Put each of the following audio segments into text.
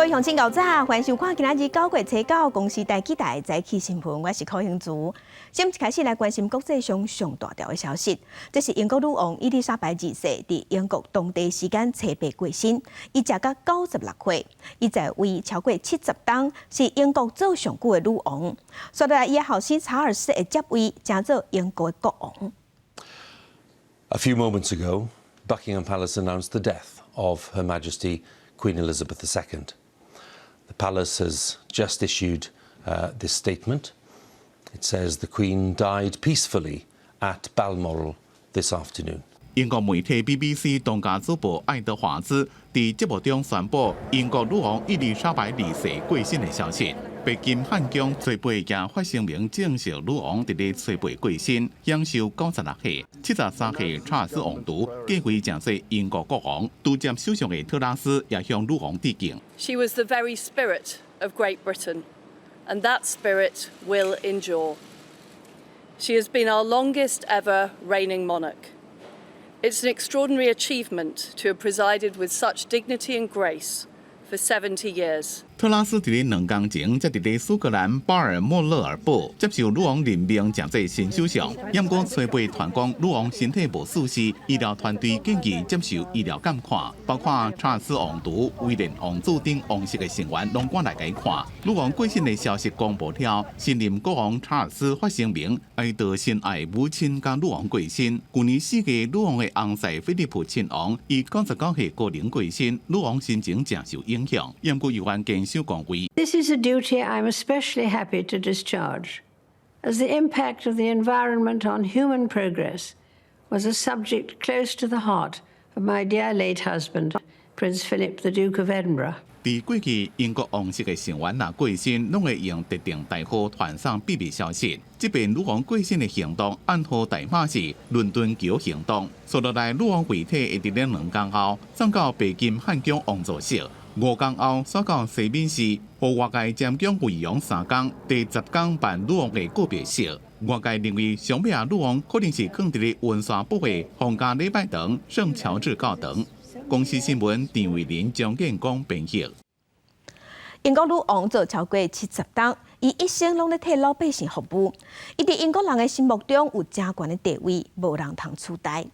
各位鄉親𠢕早，歡迎收看今仔日9月初9公視台語台早起新聞，我是柯興竹。先一開始來關心國際上上大條的消息，這是英國女王伊麗莎白二世佇英國當地時間初八過身，伊食甲96歲，伊在位超過70冬，是英國做上久的女王。紲落來，伊的後生查爾斯會接位，成做英國的國王。 A few moments ago, Buckingham Palace announced the death of Her Majesty Queen Elizabeth II. The palace has just issued this statement. It says the Queen died peacefully at Balmoral this afternoon. 英國媒體 BBC 當家主播愛德華茲佇節目中宣布英國女王伊麗莎白二世過身的消息。白金漢宮初八也發聲明證實女王佇咧初八過身，享壽96歲。73歲查爾斯王儲繼位成做英國國王，拄接首相的特拉斯也向女王致敬。 She was the very spirit of Great Britain, and that spirit will endure. She has been our longest ever reigning monarch. It's an extraordinary achievement to have presided with such dignity and grace for 70 years. 特拉斯佇咧2工前，才佇咧蘇格蘭巴爾莫勒爾堡接受女王任命，成做新首相。毋過初八傳講女王身體無舒適，醫療團隊建議接受醫療監看，包括查爾斯王儲、威廉王子等王室的成員攏趕來共伊看。女王過身的消息公布了，新任國王查爾斯發聲明，哀悼心愛母親佮女王過身。舊年4月，女王的翁婿菲利普親王以99歲高齡過身，女王心情誠受影響。毋過猶原堅守崗位。 This is a duty I'm especially happy to discharge, as the impact of the environment on human progress was a subject close to the heart of my dear late husband, Prince Philip, the Duke of Edinburgh. 佇過去，英國王室的成員若過身，攏會用特定代號傳送秘密消息。這遍女王過身的行動，暗號代碼是倫敦橋行動。紲落來，女王遺體會佇咧2工後送到白金漢宮王座室，5工後徙到西敏寺，予外界瞻仰遺容3工，第10工辦女王的告別式。外界認為，上尾仔女王可能是囥佇咧溫莎堡的皇家禮拜堂聖喬治教堂。公視新聞陳慧琳、張建光編譯。英國女王做超過70冬，伊一生攏咧替老百姓服務。伊佇英國人的心目中有誠懸的地位，無人通取代。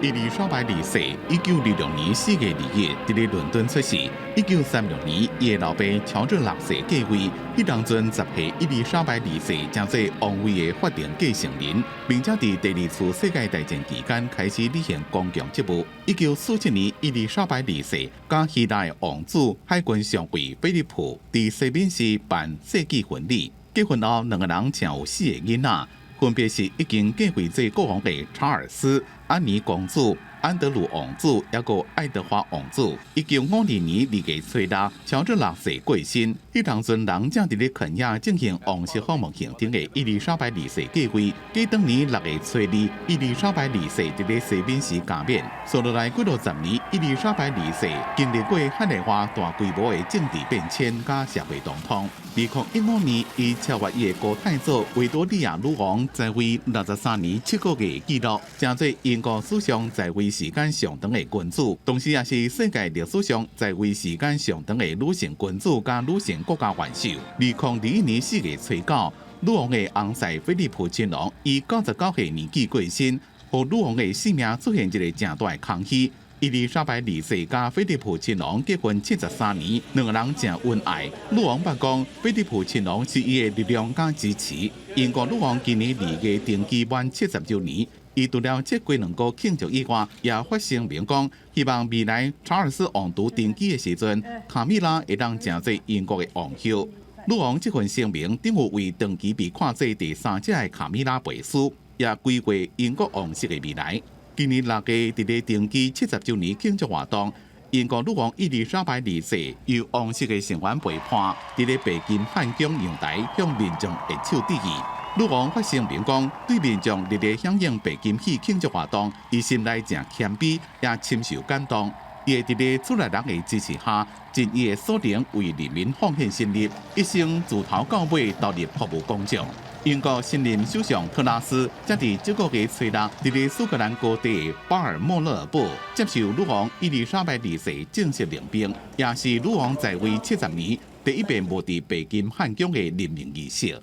伊麗莎白二世，1926年4月21日，佇咧倫敦出世。1936年，伊的老爸喬治六世繼位，彼當陣10歲，伊麗莎白二世成做王位的法定繼承人，並且佇第二次世界大戰期間開始履行公共職務。1947年，伊麗莎白二世佮希臘的王子海軍上尉菲利普佇西敏寺辦世紀婚禮。結婚後，兩個人生有四個囡仔，分別是已經繼位做國王的查爾斯、安妮公主、安德魯王子，抑閣愛德華王子。1952年2月初六，喬治六世過身。彼當陣人正佇咧肯亞進行王室訪問行程的伊麗莎白二世繼位。過當年6月初二，伊麗莎白二世佇咧西敏寺加冕。紲落來幾落十年，伊麗莎白二世經歷過海內外大規模的政治變遷佮社會動盪。2015年，伊超越伊的姑太祖維多利亞女王在位63年7個月紀錄，成做英國史上在位時間上長的君主，同時也是世界歷史上在位時間上長的女性君主佮女性國家元首。2021年4月初九，女王的翁婿菲利普親王以99歲年紀過身，予女王的性命出現一个誠大的空虛。伊麗莎白二世佮菲利普親王結婚73年，兩個人誠恩愛。女王捌講，菲利普親王是伊的力量佮支持。英國女王今年2月登基滿70週年，伊除了這幾兩個慶祝以外，也發聲明講，希望未來查爾斯王儲登基的時陣，卡米拉會當成做英國的王后。女王這份聲明，等於為長期被看做第三者的卡米拉背書，也規劃英國王室的未來。今年6月，佇咧登基70週年慶祝活動，英國女王伊麗莎白二世由王室的成員陪伴，佇咧白金漢宮陽台向民眾握手致意。女王發聲明講，對民眾熱烈響應白金禧慶祝活動，伊心內誠謙卑，也深受感動。伊會佇咧厝內人的支持下，盡伊的所能為人民奉獻心力，一生自頭到尾投入服務公眾。英國新任首相特拉斯才佇這個月初六，佇咧蘇格蘭高地巴爾莫勒爾堡接受女王伊麗莎白二世正式任命，也是女王在位70年第一遍無佇白金漢宮的任命儀式。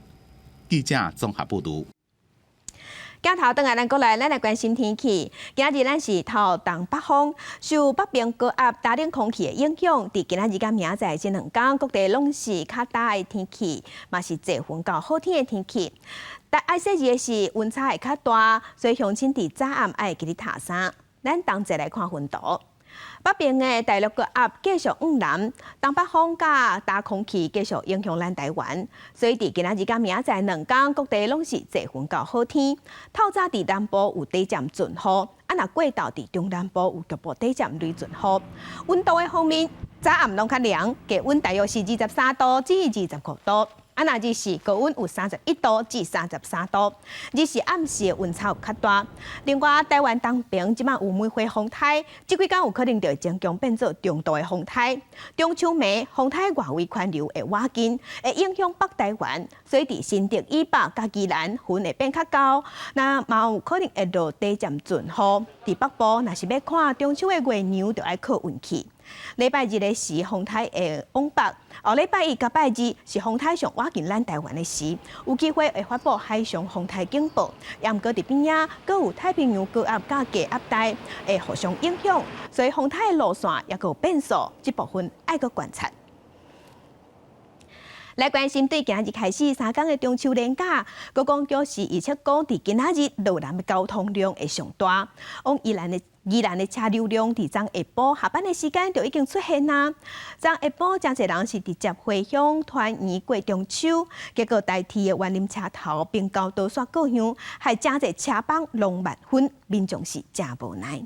記者綜合報導。鏡頭轉來咱國內，咱來關心天氣。今仔日咱是透東北風，受北邊高壓焦冷空氣的影響，佇今仔日佮明仔載這兩工，各地攏是較焦的天氣，嘛是濟雲到好天的天氣。但愛細膩的是溫差會較大，所以鄉親佇早暗愛會記得疊衫。咱同齊來看雲圖。北邊的大陸高壓繼續往南，東北風佮焦空氣繼續影響咱台灣，所以佇今仔日佮明仔載兩工，各地攏是濟雲到好天。透早佇南部有短暫陣雨，啊若過晝佇中南部有局部短暫雷陣雨。溫度的方面，早暗攏較涼，低溫大約是23度至25度。啊，若日時高溫有31度至33度，日時暗時的溫差有較大。另外，台灣東邊這擺有梅花風颱，這幾工有可能就會增強變做中度的風颱。中秋暝風颱外圍環流會倚近，會影響北台灣，所以佇新竹以北佮宜蘭雲會變較厚，那嘛有可能會落短暫陣雨。佇北部，若是欲看中秋的月娘，就愛靠運氣。禮拜日的時，風颱會往北；後禮拜一佮拜二是風颱上倚近咱台灣的時，有機會會發布海上風颱警報。也毋過佇邊仔，閣有太平洋高壓佮低壓帶會互相影響，所以風颱的路線也閣有變數，這部分愛閣觀察。來關心對今日開始三工的中秋連假，觀光局是預測講，佇今仔日路南的交通量會上大，往宜蘭的車流量佇昨下晡下班的時間就已經出現啦。昨下晡誠濟人是直接回鄉團圓過中秋，結果台鐵的員林車頭平交道煞過香，害誠濟車班攏慢分，民眾是誠無奈。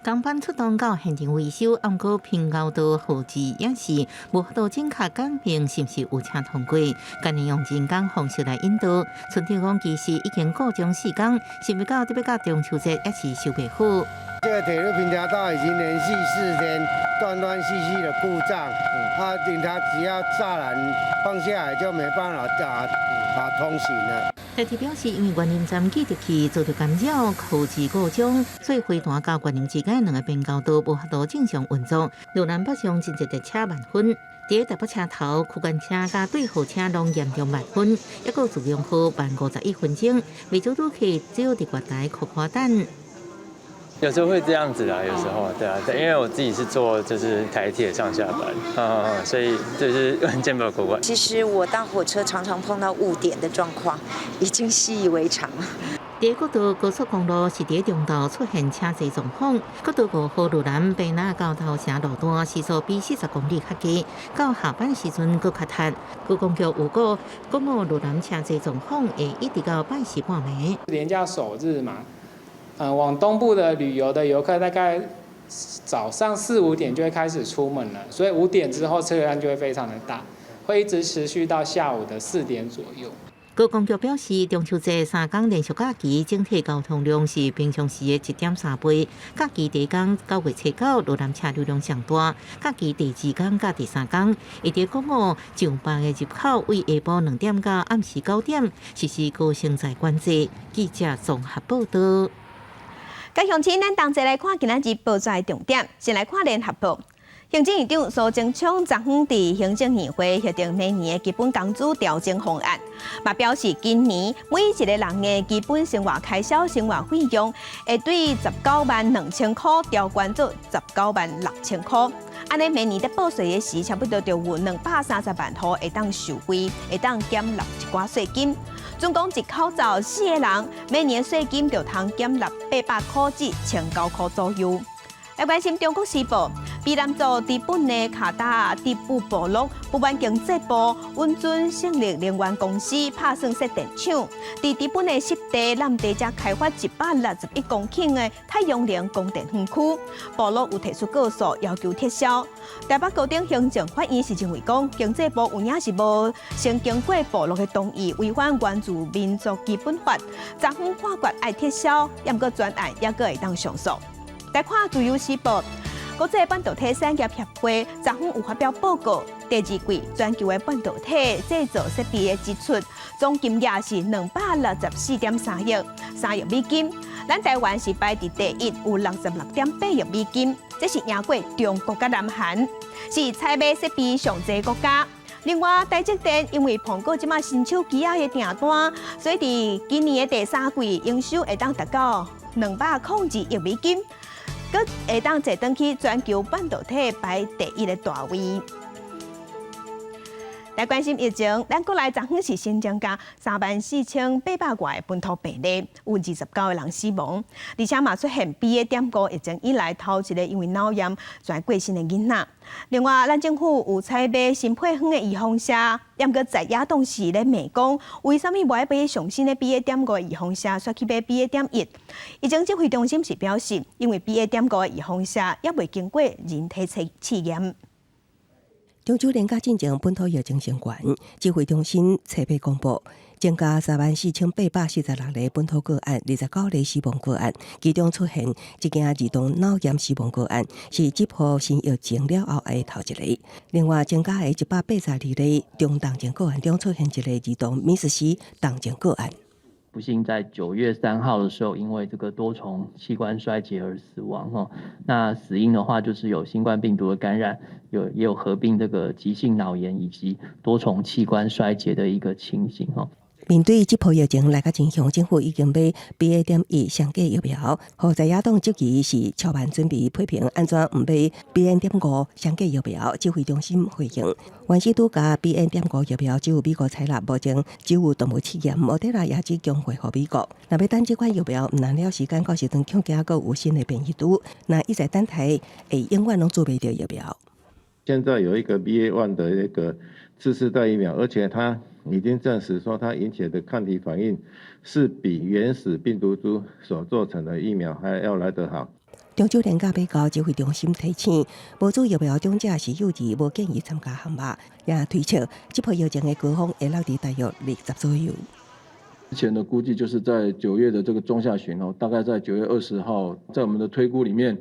工班出動到現場維修，毋過平交道號誌也是無法度準確講明是毋是有車通過，干焦用人工方式來引導。村長講，其實已經故障四工，想欲到特別到中秋節也是修袂好。這個鐵路平交道已經連續4天斷斷續續的故障，啊，警察只要柵欄放下來就沒辦法通行了。台鐵表示，因為員林站記憶器遭著干擾，號誌故障，所以花壇佮員林之間兩个平交道無法度正常運作。路南北上真濟列車慢分，佇台北車頭區間車佮對號車攏嚴重慢分，抑閣自強號慢51分鐘，未少旅客只好佇月台苦苦等。有時候會這樣子啦，有時候對啊，因為我自己是坐就是台鐵上下班，所以就是見不過關。其實我搭火車常常碰到誤點的狀況，已經習以為常了。佇國道高速公路是佇中晝出現車濟狀況，國道5號路南平那到頭城路段時速比40公里較低，到下班時陣閣較塞。觀光局預估，公路路南車濟狀況會一直到拜四半暝。連假首日嘛。往東部的旅遊的遊客大概早上四五點就會開始出門了，所以5點之後車流量就會非常的大，會一直持續到下午的4點左右。觀光局表示，中秋節三工連續假期，整體交通量是平常時的1.3倍。假期第一工9月初9，路南車流量上大；假期第二工佮第三工，會佇公路上班的入口，為下晡2點到暗時9點實施高升載管制。記者綜合報道。各鄉親，咱同齊來看今仔日報紙的重點。先來看聯合報，行政院長蘇貞昌昨昏佇行政院會核定每年的基本工資調整方案，嘛表示今年每一个人的基本生活開銷、生活費用會對192,000塊調懸做196,000塊。按呢每年佇報稅的時，差不多就有230萬戶會當受惠，會當減納一寡稅金。總共一口罩四个人，每年稅金就通減納800塊至1900塊左右。來關心《中國時報》，卑南族知本的卡達知埔部落不滿經濟部允准勝利能源公司拍算設電廠，佇知本的濕地濫地遮開發161公頃的太陽能光電園區，部落有提出告訴，要求撤銷。台北高等行政法院是認為講，經濟部有影是無先經過部落的同意，違反原住民族基本法，昨昏判決愛撤銷，抑毋過專案猶閣會當上訴。來看《自由時報》，國際半導體產業協會昨昏有發表報告，第二季全球的半導體製造設備的支出總金額是264.3億3億美金。咱台灣是排佇第一，有66.8億美金，這是贏過中國佮南韓，是採買設備上濟國家。另外，台積電因為蘋果這馬新手機仔的訂單，所以佇今年的第三季營收會當達到202億美金，閣會當坐轉去全球半導體排第一的大位。來關心疫情，咱國內昨昏是新增加34,800外個本土病例，有29個人死亡，而且嘛出現 BA.5疫情以來頭一個因為腦炎跩過身的囡仔。另外，咱政府有採買新配方的預防射，毋過在野黨是咧罵講，為啥物無愛買上新的 BA.5預防射，煞去買 BA.1？疫情指揮中心是表示，因為 BA.5的預防射猶未經過人體測試驗。中秋連假進前，本土疫情升懸，指揮中心初八公布增加34,846例本土個案，29例死亡個案，其中出現一件兒童腦炎死亡個案，是這波新疫情了後的頭一例。另外，增加的182例中重症個案中，出現一例兒童 MIS-C 重症個案。不幸在9月3號的時候，因為這個多重器官衰竭而死亡。那死因的話，就是有新冠病毒的感染，也有合併這個急性腦炎以及多重器官衰竭的一個情形。面對這波疫情來甲真兇，政府已經買 BA.1雙價疫苗，予在野黨質疑是超慢準備，批評按怎毋買 BN.5雙價疫苗？指揮中心回應，原始拄加 BN.5疫苗只有美國採納，目前只有動物試驗，莫德納也只供貨予美國。若欲等這款疫苗，毋但了時間，到時陣恐驚閣有新的變異株，若一再等待，會永遠攏做袂著疫苗。現在有一個 BA.1 的一個次世代疫苗，而且它已經證實說，它引起的抗體反應是比原始病毒株所做成的疫苗還要來得好。中秋連假欲到，指揮中心提醒，無做疫苗種者是幼兒，無建議參加項目。也推測，這波疫情的高峰會落佇大約20左右。之前的估計就是在9月的這個中下旬哦，大概在9月20號，在我們的推估裡面，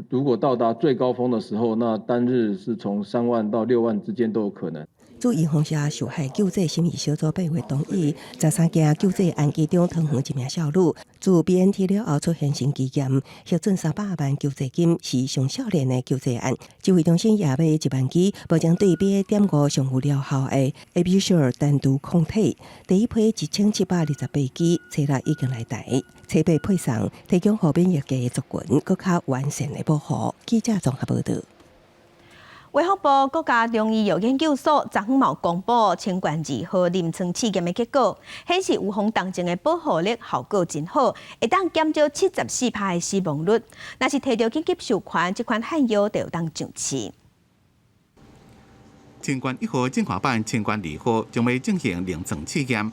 如果到達最高峰的時候，那單日是從3萬到6萬之間都有可能。注預防射受害救濟審議小組8月同意，13件救濟案其中桃園一名少女自 BNT 了後出現心肌炎，核准300萬救濟金，是上少年的救濟案。指揮中心也買1萬劑，目前對 BA.5上有療效的 Evusheld 單株抗體，第一批1728支，初六已經來台，初八配送，提供予免疫低的族群，閣較完善的保護。記者綜合報導。衛福部國家中醫藥研究所昨昏嘛公布清冠二號臨床試驗的結果，顯示預防重症的保護力效果真好，會當減少74%的死亡率。若是提著緊急授權，這款漢藥就會當上市。清冠一號進化版、清冠二號將欲進行臨床試驗。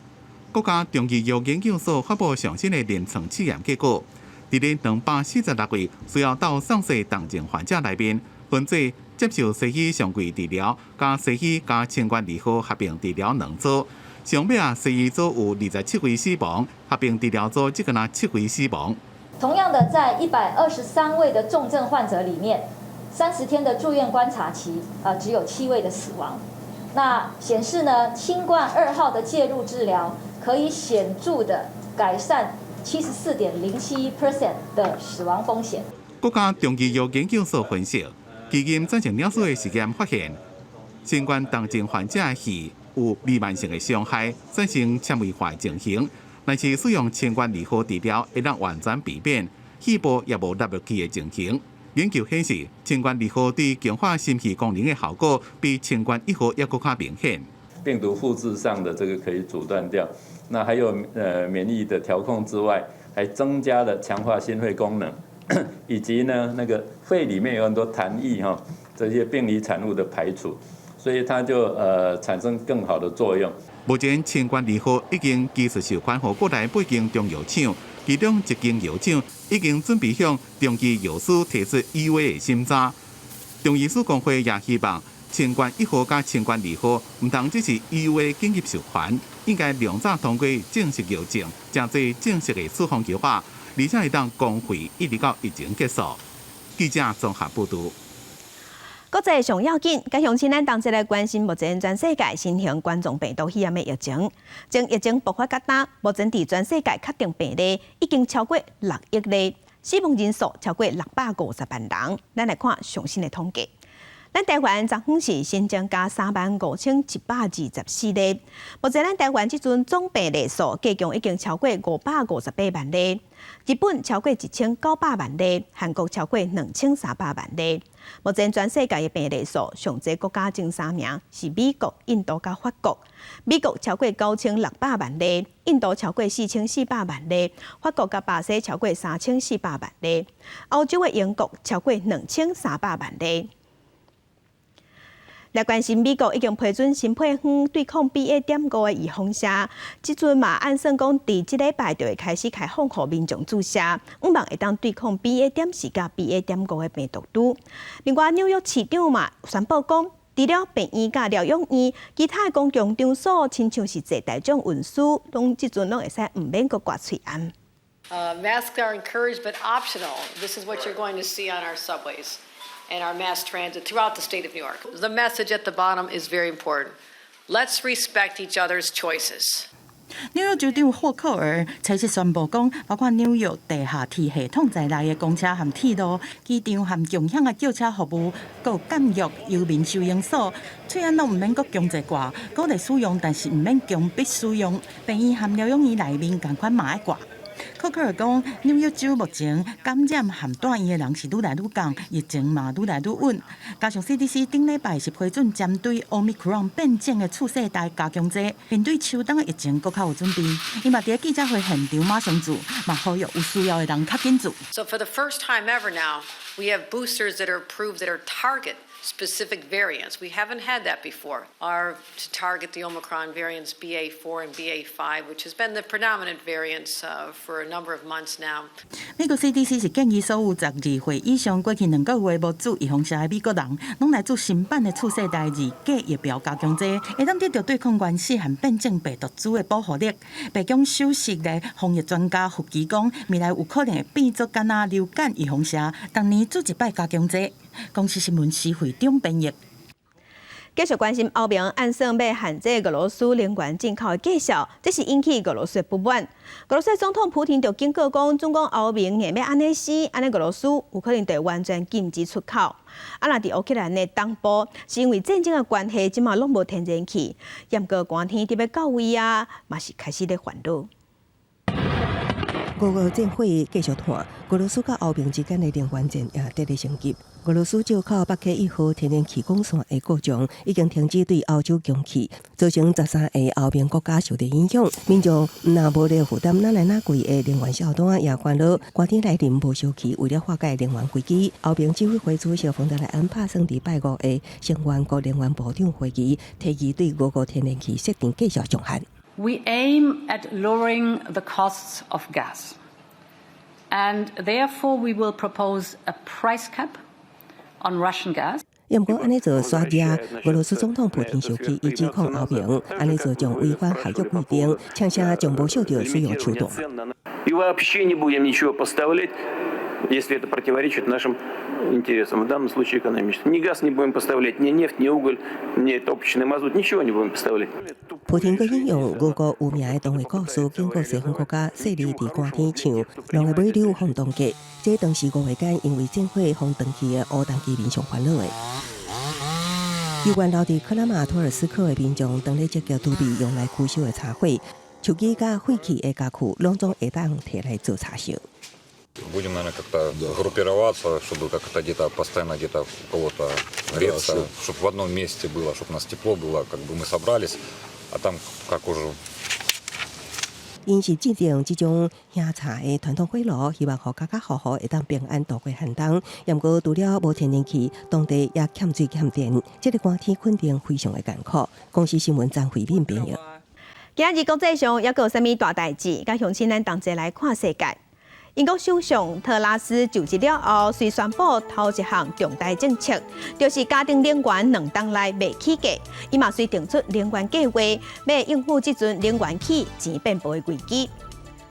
國家中醫藥研究所發布上新的臨床試驗結果，佇咧246位需要到送逝重症患者內面，分做接受西醫常規治療，佮西醫佮清冠二號合併治療兩組。上尾啊，西醫組有27位死亡，合併治療組只干焦7位死亡。同樣的，在123位的重症患者裡面，30天的住院觀察期啊，只有7位的死亡。那顯示呢，清冠2號的介入治療可以顯著的改善74.07% 的死亡風險。國家中醫藥研究所分析，基因轉成老鼠的實驗發現，新冠重症患者的肺有彌漫性的傷害，產生纖維化情形。但是使用清冠二號治療，會當完全避免肺部也無納入去的情形。研究顯示，清冠二號對強化心肺功能的效果，比清冠一號猶閣較明顯。病毒複製上的這個可以阻斷掉，那還有免疫的調控之外，還增加了強化心肺功能，以及呢那個肺裡面有很多痰液哈，這些病理產物的排除，所以它就產生更好的作用。目前清冠二號已經技術授權予國內八間中藥廠，其中一間藥廠已經準備向中醫藥師提出 EUA 的審查。中醫師公會也希望清冠一號佮清冠二號毋通只是 EUA 緊急授權，應該量早通過正式藥證，成做正式的處方藥啊，而且會當公費一直到疫情結束。記者綜合報導。國際上要緊，佮鄉親咱同齊來關心目前全世界新型冠狀病毒肺炎的疫情。從疫情爆發到今，目前佇全世界確定病例已經超過6億例，死亡人數超過650萬人。咱來看上新的統計。咱台灣昨昏是新增加35,124例，目前咱台灣這陣總病例數加總已經超過558萬例，日本超過1900萬例，韓國超過2300萬例。目前全世界的病例數上濟國家前三名是美國、印度佮法國。美國超過9600萬例，印度超過4400萬例，法國佮巴西超過3400萬例，歐洲的英國超過2300萬例。來關心美國已經批准新配方對抗 BA.5的預防射，這陣嘛按算講，佇這禮拜就會開始開放予民眾注射，向望會當對抗 BA.4佮 BA.5的病毒株。另外，紐約市長嘛宣布講，除了病院佮療養院，其他的公共場所，親像是坐大眾運輸，攏這陣攏會使毋免閣掛喙罨。 Masks are encouraged but optional. This is what you're going to see on our subways and our mass transit throughout the state of New York. The message at the bottom is very important. Let's respect each other's choices. 紐約州長霍克爾初時宣布講，包括紐約地下鐵系統在內的公車和鐵路、機場和共享的轎車服務，閣有監獄、遊民收容所，喙罨攏毋免閣強制掛，鼓勵使用，但是毋免強迫使用。病院和療養院內面仝款嘛愛掛。霍克爾講，紐約州目前感染和住院的人是愈來愈降，疫情嘛愈來愈穩。加上 CDC 頂禮拜是批准針對 Omicron 變種的次世代加強劑，面對秋冬的疫情，閣較有準備。伊嘛佇記者會現場馬上注，嘛呼籲有需要的人較緊注。 So for the first time ever now, we have boosters that are approved that are target specific variants. We haven't had that before. Are to target the Omicron variants BA4 and BA5, which has been the predominant variants for a number of months now. 美國 CDC 是建議所有12歲以上過去2個月無注預防射的美國人，攏來注新版的次世代二價疫苗加強劑，會當得著對抗原始和變種病毒株的保護力。白宮首席的防疫專家福奇講，未來有可能會變做敢若流感預防射，逐年注一擺加強劑。公視新聞施惠中編譯。繼續關心歐盟按算欲限制俄羅斯能源進口的價數，這是引起俄羅斯的不滿。俄羅斯總統普廷就警告講，準講歐盟硬欲按呢死，按呢俄羅斯有可能就會完全禁止出口。啊，若佇烏克蘭的東部，是因為戰爭的關係，這馬攏無天然氣，毋過寒天特別到位啊，嘛是開始咧煩惱。俄烏戰火繼續湠，俄羅斯佮歐盟之間的能源戰也佇咧升級。俄羅斯借口北溪一號天然氣管線的故障，已經停止對歐洲供氣，造成13個歐盟國家受著影響。民眾毋但無力負擔愈來愈貴的能源賬單，也煩惱寒天來臨無燒氣。為了化解能源危機，歐盟執委會主席馮德萊恩拍算佇拜五的成員國能源部長會議，提議對俄國天然氣設定價數上限。 We aim at lowering the costs of gas, and therefore we will propose a price cap on Russian gas. 毋過按呢做煞惹俄羅斯總統普丁生氣，伊指控歐盟按呢做將違反合約規定，槍聲將無受著使用手段。 И вообще не будем ничего поставлять, если это противоречит нашим интересам, в данном случае экономическим. Ни газ не будем поставлять, ни нефть, ни уголь, ни топочный мазут, ничего не будем поставлять. 普丁閣引用俄國有名的童話故事，警告西方國家細膩佇寒天像狼的尾溜予凍結。這當時五月間因為戰火予斷氣的烏東居民上煩惱的。猶原留佇克拉馬托爾斯克的民眾，當咧積極準備用來驅燒的柴火、手機佮廢棄的家具，攏總會當提來做柴燒。 Будем, наверное, как-то группироваться, чтобы как-то где-то постоянно где-то у кого-то греться, чтобы в одном месте было, чтобы у нас тепло было, как бы мы собрались, а там как уже 𪜶是制定這種燃柴的傳統火爐，希望予家家戶戶會當平安度過寒冬。毋過除了無天然氣，當地也欠水欠電，這个寒天肯定非常的艱苦。公視新聞張惠敏編譯。今日國際上猶閣有啥物大代誌？佮鄉親咱同齊來看世界。英國首相特拉斯就職了後，遂宣布頭一項重大政策，就是家庭能源2冬內袂起價。伊嘛遂定出能源計畫，欲應付這陣能源起錢變薄的危機。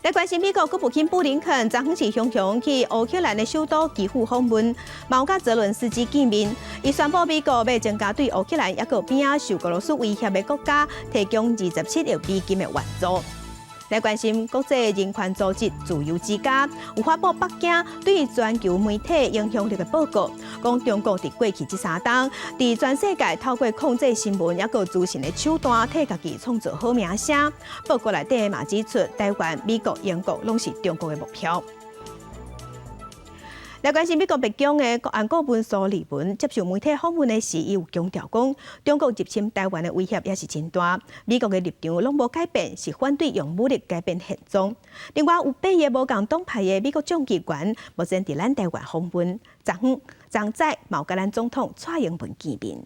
來關心美國國務卿布林肯，昨昏是雄雄去烏克蘭的首都基輔訪問，嘛有佮澤倫斯基見面。伊宣布美國欲增加對烏克蘭抑閣邊仔受俄羅斯威脅的國家提供27億美金的援助。來關心國際人權組織自由之家有發布北京對全球媒體影響力的報告，講中國佇過去這3冬，佇全世界透過控制新聞抑閣資訊的手段，替家己創造好名聲。報告內底嘛指出，台灣、美國、英國攏是中國的目標。來關心美國白宮的國安顧問蘇利文接受媒體訪問的時，伊有強調講，中國入侵台灣的威脅也是真大，美國的立場攏無改變，是反對用武力改變現狀。另外，有八个無仝黨派的美國眾議員目前佇咱台灣訪問，昨昏昨早嘛有佮咱總統蔡英文見面。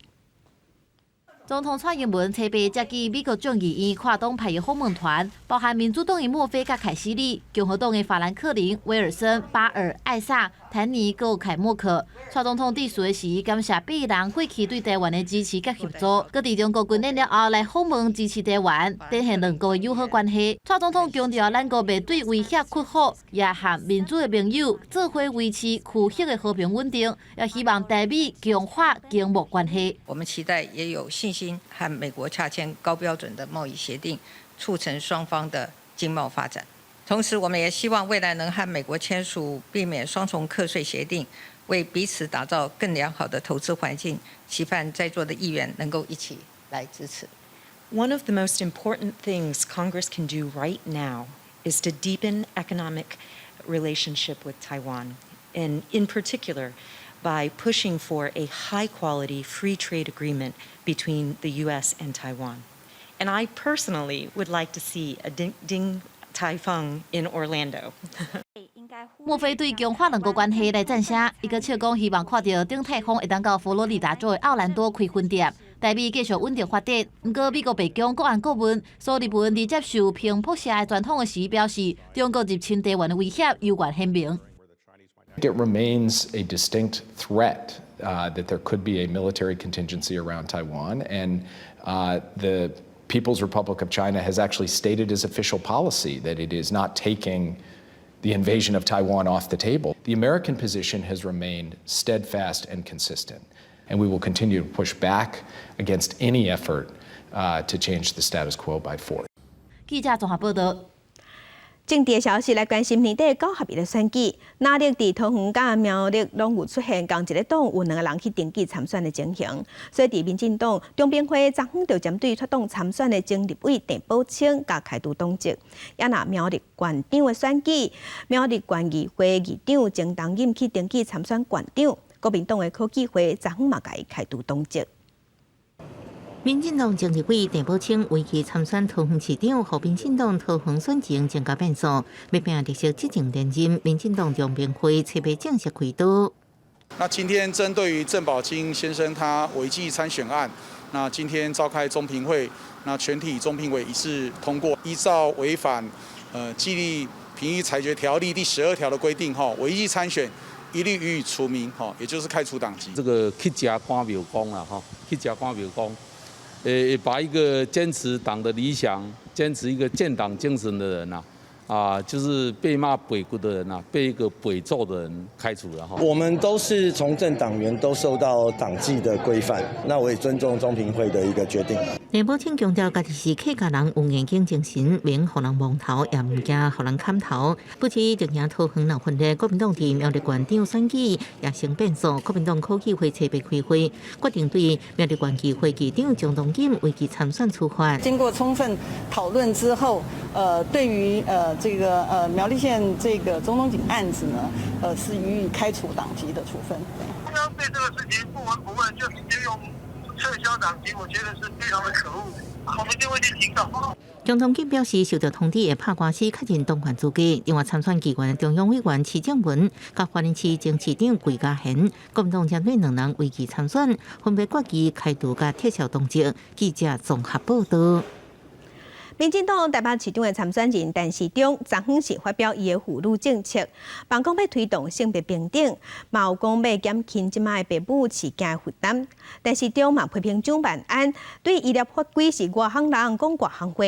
總統蔡英文初八接見美國眾議院跨黨派的訪問團，包含民主黨的墨菲佮凱西里、共和黨的法蘭克林、威爾森、巴爾、艾薩、坦尼佮凱莫克。蔡總統致辭時感謝八个人過去對台灣的支持佮協助，閣佇中國軍演了後來訪問支持台灣，展現兩國的友好關係。蔡總統強調，咱國袂對威脅屈服，也和民主的盟友做伙維持區域的和平穩定，也希望台美強化經貿關係。我們期待也有信心和美國洽簽高標準的貿易協定，促成雙方的經貿發展。同時，我們也希望未來能和美國簽署避免雙重課稅協定，為彼此打造更良好的投資環境。期盼在座的議員能夠一起來支持。 One of the most important things Congress can do right now is to deepen economic relationship with Taiwan, and in particular, by pushing for a high-quality free trade agreement between the U.S. and Taiwan. And I personally would like to see a Ding Tai Fung in Orlando. 墨菲對強化兩國關係來讚聲，伊閣笑講希望看著鼎泰豐會當到佛羅里達州的奧蘭多開分店，台美繼續穩定發展。毋過美國白宮國安顧問蘇利文佇接受彭博社的專訪的時表示，中國入侵台灣的威脅猶原顯明。 It remains a distinct threat that there could be a military contingency around Taiwan, and the People's Republic of China has actually stated as official policy that it is not taking the invasion of Taiwan off the table. The American position has remained steadfast and consistent, and we will continue to push back against any effort to change the status quo by force. 記者綜合報導。政治消息來關心年底九合一的選舉，哪里佇桃園佮苗栗攏有出現仝一个黨有兩个人去登記參選的情形，所以佇民進黨中評會昨昏就針對脫黨參選的前立委鄭寶清共開除黨籍。也若苗栗縣長的選舉，苗栗縣議會議長鍾東錦去登記參選縣長，國民黨的考紀會昨昏嘛共伊開除黨籍。民進黨前立委鄭寶清違紀參選桃園市長，予民進黨桃園選情增加變數。欲拼綠色執政連任，民進黨中評會初八正式開刀。那今天針對於鄭寶清先生他違紀參選案，那今天召開中評會，那全體中評委一致通過，依照違反紀律評議裁決條例第12條的規定，哈，違紀參選，一律予以除名，哈，也就是開除黨籍。這個乞食趕廟公啦，哈，乞食趕廟公。把一個堅持黨的理想、堅持一個建黨精神的人呐，啊，就是被罵白骨的人呐，被一個白做的人開除了哈。我們都是從政黨員，都受到黨紀的規範，那我也尊重中評會的一個決定。鄭寶清強調，家己是客家人，有研究精神，免予人摸頭，也毋驚予人砍頭。不止陣營桃園鬧分裂，國民黨佇苗栗縣長選舉也成變數。國民黨考紀會初八開會，決定對苗栗縣議會議長鍾東錦違紀參選處罰。經過充分討論之後，對於這個苗栗縣這個鍾東錦案子呢，是予以開除黨籍的處分。中央對這個事情不聞不問，就直接用撤銷黨籍，我覺得是非常的可惡。我們就會去提告。鍾東錦表示，受到通知會拍官司確認黨員資格。另外參選議員的中央委員徐正文、佮花蓮市前市長桂家賢，國民黨針對兩人違紀參選，分別決議開除佮撤銷黨籍。記者綜合報導。民進黨台北市長的參選人陳時中，昨昏是發表伊的婦女政策，放講欲推動性別平等，嘛有講欲減輕這擺的爸母飼囝的負擔。陳時中嘛批評蔣萬安對醫療法規是外行人講外行話，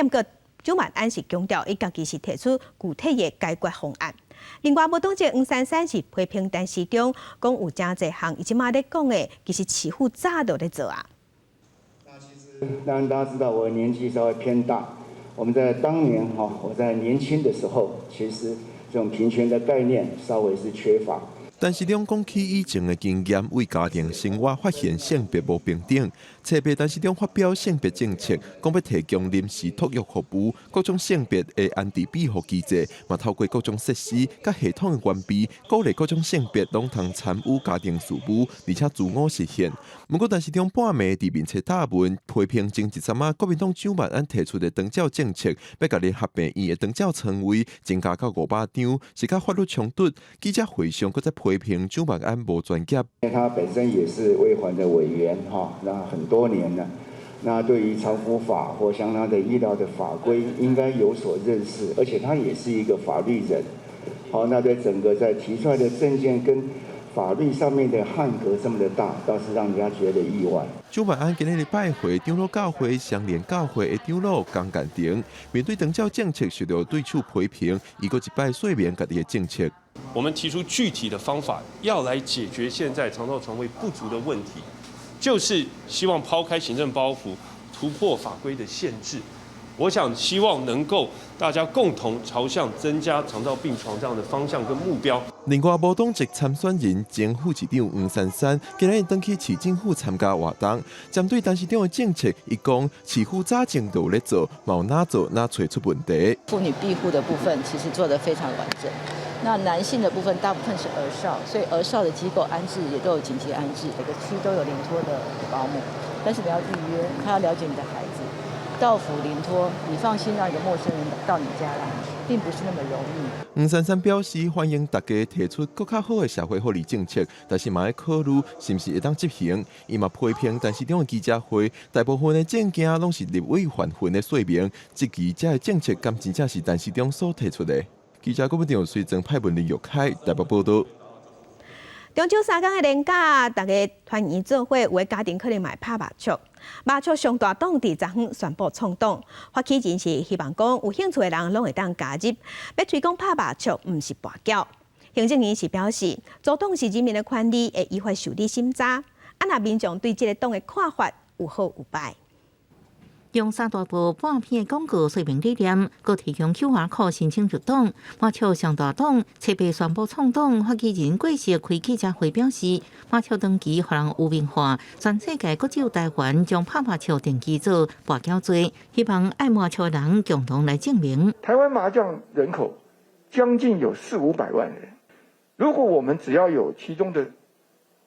毋過蔣萬安是強調，伊家己是提出具體的解決方案。另外，無黨籍黃珊珊是批評陳時中，講有誠濟項伊這馬咧講的，其實市府早就咧做啊。當然，大家知道我年紀稍微偏大。我們在當年哈，我在年輕的時候，其實這種平權的概念稍微是缺乏。陳時中講起以前的經驗，為家庭生活發現性別無平等。冊八陳時中發表性別政策，講欲提供臨時托育服務，各種性別的安置庇護機制，嘛透過各種設施佮系統的完備，鼓勵各種性別攏通參與家庭事務，而且自我實現。毋過陳時中半暝佇面冊貼文批評前一陣仔國民黨蔣萬安提出的長照政策，欲共聯合病院的長照床位增加到500張，是佮法律衝突。記者會上閣再批評蔣萬安無專業。他本身也是衛環的委員，哈，那很多年了，那對於長服法或相當的醫療的法規應該有所認識，而且他也是一個法律人，好，那在整個在提出來的政見跟法律上面的扞格這麼的大，倒是讓人家覺得意外。蔣萬安今日拜會長老教會雙連教會的長老江建成，面對長照政策受到對手批評，伊閣一擺說明家己的政策。我們提出具體的方法，要來解決現在長照床位不足的問題，就是希望拋開行政包袱，突破法規的限制。我想希望能夠大家共同朝向增加長照病床這樣的方向跟目標。另外，無黨籍參選人前副市長黃珊珊今日轉去市政府參加活動，針對陳市長的政策，伊講市府早前就有咧做，嘛有哪做哪揣出問題。婦女庇護的部分其實做得非常完整，那男性的部分大部分是兒少，所以兒少的機構安置也都有緊急安置，每個區都有臨託的保姆，但是你要預約，他要了解你的孩子。到府臨託，你放心讓一個陌生人到你家來，並不是那麼容易。黃珊珊表示歡迎大家提出閣較好的社會福利政策，但是嘛愛考慮是毋是會當執行。伊嘛批評陳時中的記者會，大部分的政見攏是立委泛粉的說明，質疑這个政策敢真正是陳時中所提出的。記者郭文長隨曾派文林玉凱台北報導。中秋三工的連假，大家團圓做伙，有的家庭可能嘛會拍麻將。麻將上大黨佇昨昏宣布創黨，發起人是希望講有興趣的人攏會當加入，欲推廣拍麻將，毋是跋筊。行政院是表示，組黨是人民的權利，會依法受理審查。啊，若民眾對這个黨的看法有好有壞。用三大部半篇的廣告說明理念，閣提供 QR code 申請入黨。麻將上大黨冊八宣布創黨，發起人郭石開記者會表示，麻將長期予人污名化，全世界閣只有台灣將拍麻將定義做跋筊罪，希望愛麻將的人共同來證明。台灣麻將人口將近有四五百萬人，如果我們只要有其中的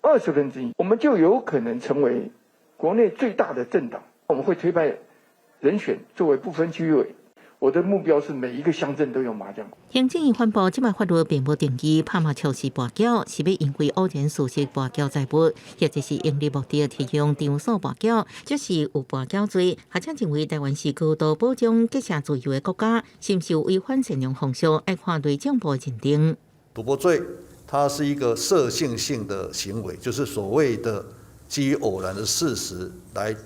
1/20，我們就有可能成為國內最大的政黨。我們會推派人選作為不分區委，我的目標是每一個鄉鎮都有麻將館。行政院宣布，這擺法律並無定義拍麻將是跋筊，是欲因為偶然事實跋筊財物，或者是營利目的提供場所跋筊，這是有跋筊罪。學者認為，台灣是高度保障結社自由的國家，是毋是有違反善良風俗，愛看內政部認定。賭博罪，它是一個射幸性的行為，就是所謂的基於偶然的事實來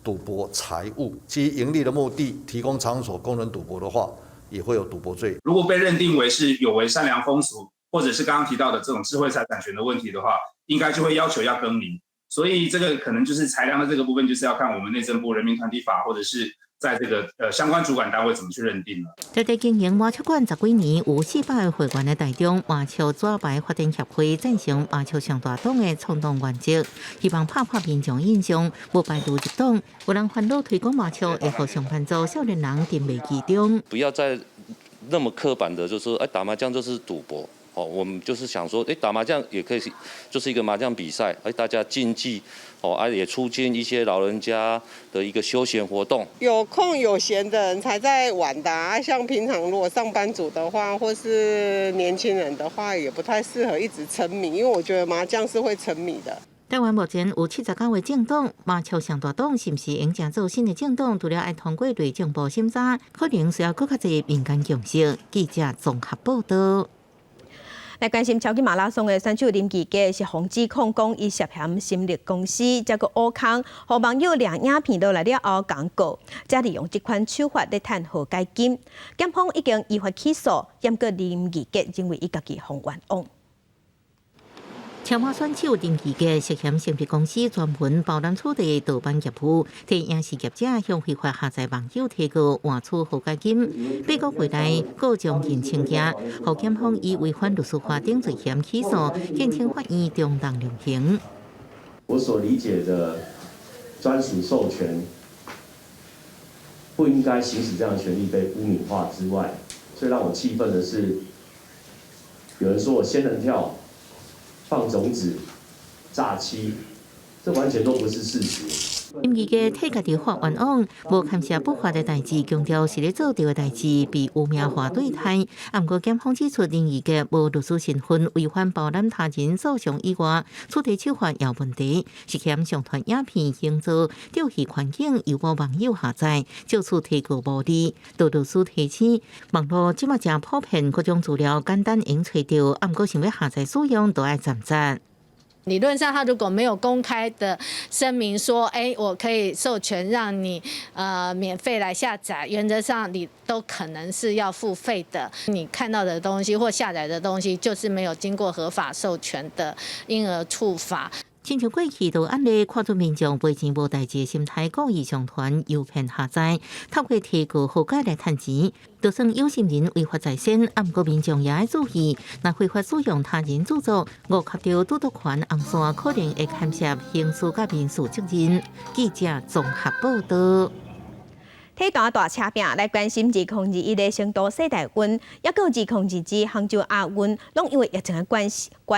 賭博財物，基於營利的目的提供場所供人賭博的話，也會有賭博罪。如果被認定為是有違善良風俗，或者是剛剛提到的這種智慧財產權的問題的話，應該就會要求要更名。所以這個可能就是裁量的這個部分，就是要看我們內政部人民團體法，或者是在這個相關主管單位怎麼去認定了。在在經營麻將館十幾年，有400個會員的台中麻將紙牌發展協會贊成麻將上大黨的創黨原則，希望拍破民眾印象，無排除入黨。有人煩惱推廣麻將會予上班族少年人沉迷其中。不要再那麼刻板的，就是說，哎，打麻將就是賭博。哦，我們就是想說，哎，打麻將也可以，就是一個麻將比賽，哎，大家競技，哦，啊，也促進一些老人家的一個休閒活動。有空有閒的人才在玩的啊，像平常如果上班族的話，或是年輕人的話，也不太適合一直沉迷，因為我覺得麻將是會沉迷的。台灣目前有79個政黨，麻將上大黨是毋是應成做新的政黨？除了愛通過內政部審查，可能需要閣較濟民間共識。記者綜合報導。來關心超級馬拉松的選手林志傑是予指控講，伊涉嫌成立公司，這閣挖空，予網友掠影片落來了後共告，才利用這款手法咧趁和解金。檢方已經依法起訴，毋過林志傑認為伊家己予冤枉。超馬選手林志傑涉嫌成立公司專門包攬取締盜版業務，替影視業者向非法下載網友提告換取和解金。八個月內告將近千件，予檢方以違反律師法等罪嫌起訴，建請法院中重量刑。我所理解的專屬授權不應該行使這樣的權利被污名化之外，最讓我氣憤的是，有人說我仙人跳、放種子、詐欺，這完全都不是事實。林志傑替家己發冤枉，無牽涉不法的代誌，強調是咧做對的代誌，被污名化對待。毋過檢方指出，林志傑無律師身份，違反包攬他人訴訟以外，取締手法也有問題，涉嫌上傳影片營造釣魚環境，誘導網友下載，借此提告牟利。杜律師提醒，網路這馬誠普遍，各種資料簡單會揣著，毋過想欲下載使用都愛斟酌。理論上，他如果沒有公開的聲明說，哎，我可以授權讓你免費來下載，原則上你都可能是要付費的。你看到的東西或下載的東西，就是沒有經過合法授權的，因而觸法。親像過去都按呢看出民眾賠錢無代誌的心態，故意上傳誘騙下載，透過提告和解來趁錢。就算有心人違法在先，毋過民眾也愛注意，若非法使用他人著作，誤及著著作權紅線，可能會牽涉刑事佮民事責任。記者綜合報道。體壇大車拼來關心2021的成都世大運，抑閣2022杭州亞運，攏因為疫情的關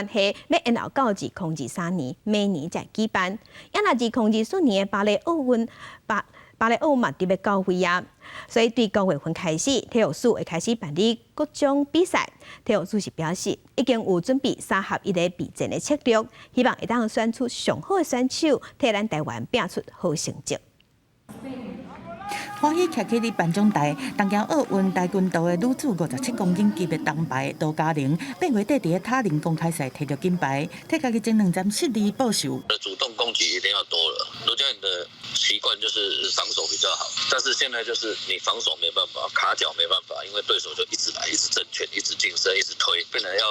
係，欲延後到2023年，明年才舉辦。抑若2024年的巴黎奧運，巴黎奧嘛佇欲到位啊，所以對9月份開始，體育署會開始辦理各種比賽。體育署是表示，已經有準備三合一的備戰的策略，希望會當選出上好的選手，替咱台灣拼出好成績。歡喜徛起佇頒獎台，東京奧運跆拳道的女子57公斤級的銅牌羅嘉玲，8月底佇塔林公開賽提著金牌，替家己前兩站失利報仇。主動攻擊一定要多了。羅嘉玲的習慣就是防守比較好，但是現在就是你防守沒辦法，卡腳沒辦法，因為對手就一直來，一直正拳，一直近身，一直推，變成要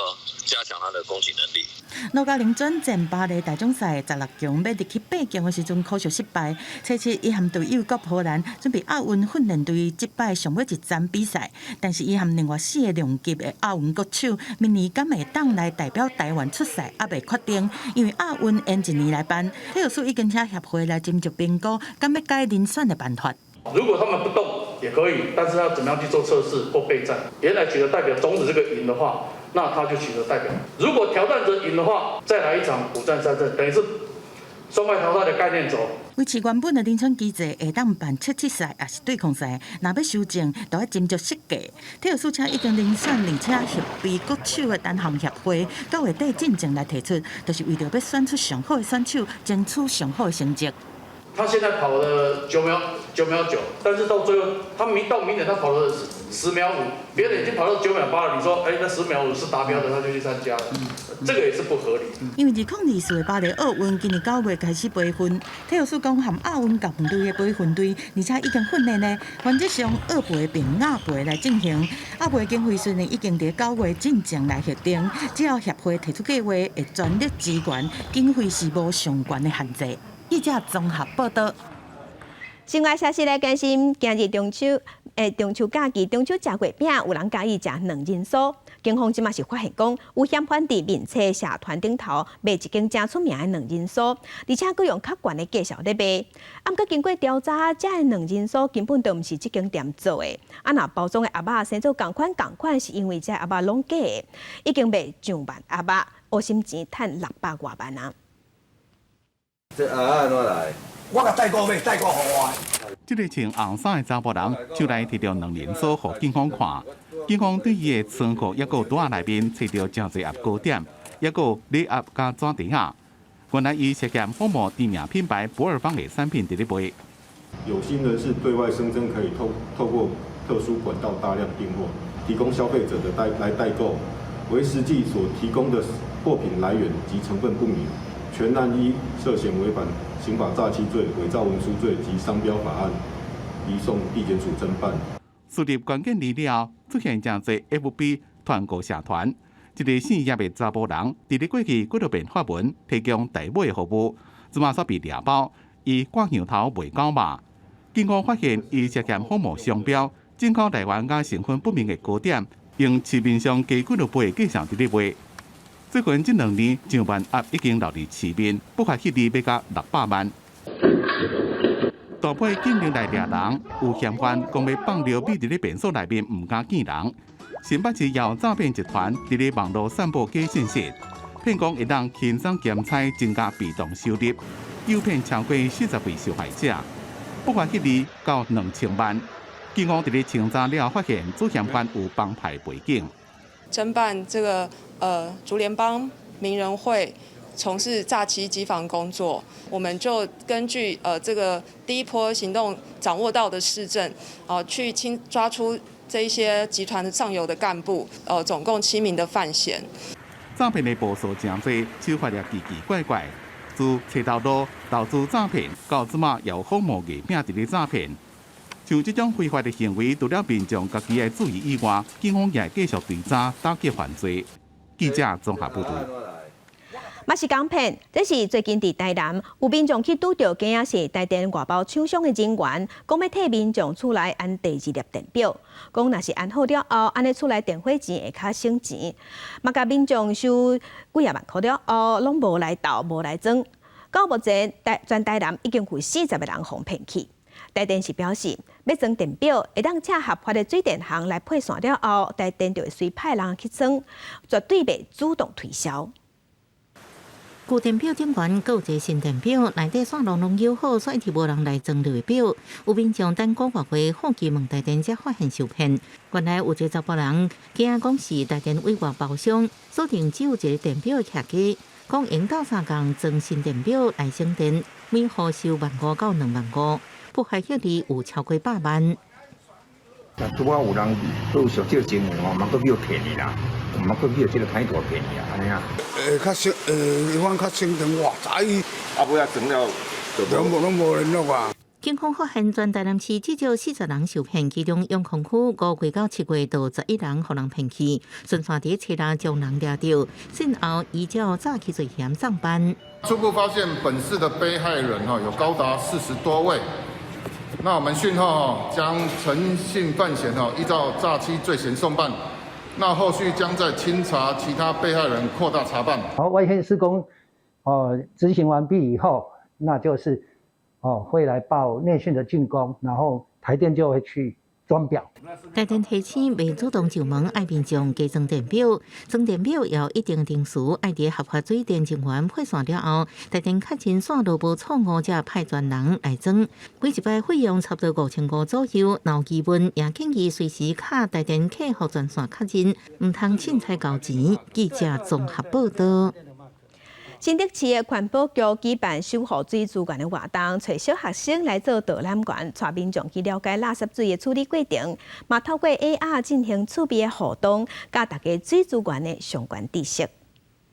加強他的攻擊能力。羅嘉玲轉戰巴黎大獎賽16強，欲入去8強的時陣，可惜失敗。初七伊和隊友郭荷蘭準備亞運訓練隊這擺上尾一站比賽，但是伊和另外四個量級的亞運國手，明年敢會當來代表台灣出賽，猶未確定，因為亞運延一年來辦。體育署已經請協會來斟酌評估，敢欲改遴選的辦法。如果他們不動也可以，但是要怎麼樣去做測試或備戰？原來取得代表種子這個贏的話，那他就取得代表。如果挑戰者贏的話，再來一場5戰3勝，等於是雙敗淘汰的概念走。維持原本的遴選機制，會當辦測試賽，抑是對抗賽。若欲修正，就愛斟酌設計。體育署車已經遴選，而且協備國手的單項協會，9月底進前來提出，就是為著欲選出上好的選手，爭取上好的成績。他現在跑了9秒9，但是到最後，他到明年他跑了10秒5，別人已經跑到9秒8了。你說，哎，那10秒5是達標的，他就去參加了，這個也是不合理。因為2024的巴黎奧運今年9月開始培訓，體育署講和亞運甲分隊的培訓隊，而且已經訓練呢，原則上奧培並亞培來進行。亞培經費雖然已經佇9月進前來核定，只要協會提出計劃，會全力支援，經費是無上懸的限制。記者綜合報道。新聞消息來關心，今日中秋，中秋假期，中秋食月餅，有人佮意食卵仁酥。警方這馬是發現講，有嫌犯佇面冊社團頂頭賣一間誠出名的卵仁酥，而且閣用較懸的價數咧賣。啊，毋過經過調查，這个卵仁酥根本就毋是這間店做的。啊，若包裝的盒仔生做仝款仝款，是因為這盒仔攏假的，已經賣上萬盒仔，烏心錢趁600外萬啊！這盒仔按怎來？我共代購買，代購予我。這个穿紅衫的查埔人就來提著卵仁酥予警方看，警方對伊的倉庫抑閣袋仔內面揣著誠濟盒糕點，抑閣禮盒佮紙袋仔。原來伊涉嫌仿冒知名品牌不二坊的產品佇咧賣。有心人士對外聲稱可以透過特殊管道大量訂貨，提供消費者的代來代購，惟實際所提供的貨品來源及成分不明，全案依涉嫌違反刑法詐欺罪、偽造文書罪及商標法案，移送地檢署偵辦。輸入關鍵字了後，出現誠濟 FB 團購社團，一个姓葉的查埔人，佇咧過去幾落遍發文提供代買服務，這馬煞被掠包，伊掛羊頭賣狗肉。警方發現伊涉嫌仿冒商標、進口來源佮成分不明的糕點，用市面上低幾落倍的價錢佇咧賣。最近這兩年，上萬盒已經流佇市面，不法獲利欲到600萬。大批警力來掠人，有嫌犯講欲放尿覕佇咧便所內面，毋敢見人。新北市有詐騙集團佇咧網路散布假信息，騙講會當輕鬆兼差增加被動收入，誘騙超過40位受害者，不法獲利到2000萬。警方佇咧清查了，發現主嫌犯有幫派背景。偵辦這個竹聯幫名人會從事詐欺機房工作，我們就根據這個第一波行動掌握到的事證，去清抓出這一些集團上游的幹部，總共7名的犯嫌。詐騙的步數誠濟，手法也奇奇怪怪，自揣頭路、投資詐騙，到這馬有仿冒月餅佇咧詐騙。像這種非法的行為，除了民眾家己愛注意以外，警方也會繼續追查打擊犯罪。記者綜合報導。嘛是仝騙，這是最近佇台南有民眾去拄著驚是台電外包廠商的人員，講欲替民眾厝內安第二粒電表，講若是安好了後，按呢厝內電火錢會較省錢，嘛共民眾收幾仔萬箍了後，攏無來鬥，無來裝。到目前，全台南已經有40個人予騙去。台電是表示，欲裝電表會當請合法的水電行來配線了後，台電就會隨派人去裝，絕對袂主動推銷。舊電表頂懸，閣有一个新電表，內底線路攏修好，煞一直無人來裝舊表。有民眾等幾個月，好奇問台電，才發現受騙。原來有一个查埔人，驚講是台電委外包商，鎖定只有一個電表的徛家，講用鬥相共裝新電表來省電，每戶收15,000到25,000，不法獲利有超過100萬。若拄仔有人閣有相借錢的吼，嘛閣叫騙去啦，嘛閣叫這个歹徒騙去啊，按呢啊。較省，伊講較省電，哇塞！啊，尾仔裝了，攏無聯絡啊。警方發現全台南市至少40人受騙，其中永康區5月到7月就11人予人騙去，順紲佇初六將人掠著，信後依照詐欺罪嫌送辦。初步發現本市的被害人哈有高達40多位，那我們訊後將陳姓犯嫌哈依照詐欺罪嫌送辦，那後續將再清查其他被害人，擴大查辦。好，外線施工哦執行完畢以後，那就是會來報內線的竣工，然後台電就會去裝表。台電提醒袂主動上門愛民眾加裝電表，裝電表要一定程序，愛佇合法水電人員配線了後，台電確認線路無錯誤，才派專人來裝。每一擺費用差不多5500左右，若有疑問也建議隨時敲台電客服專線確認，毋通凊彩交錢。記者綜合報導。新竹市的環保局舉辦守護水資源的活動，揣小學生來做導覽員，帶民眾去了解垃圾水的處理過程，嘛透過 AR 進行趣味的互動，教大家水資源的相關知識。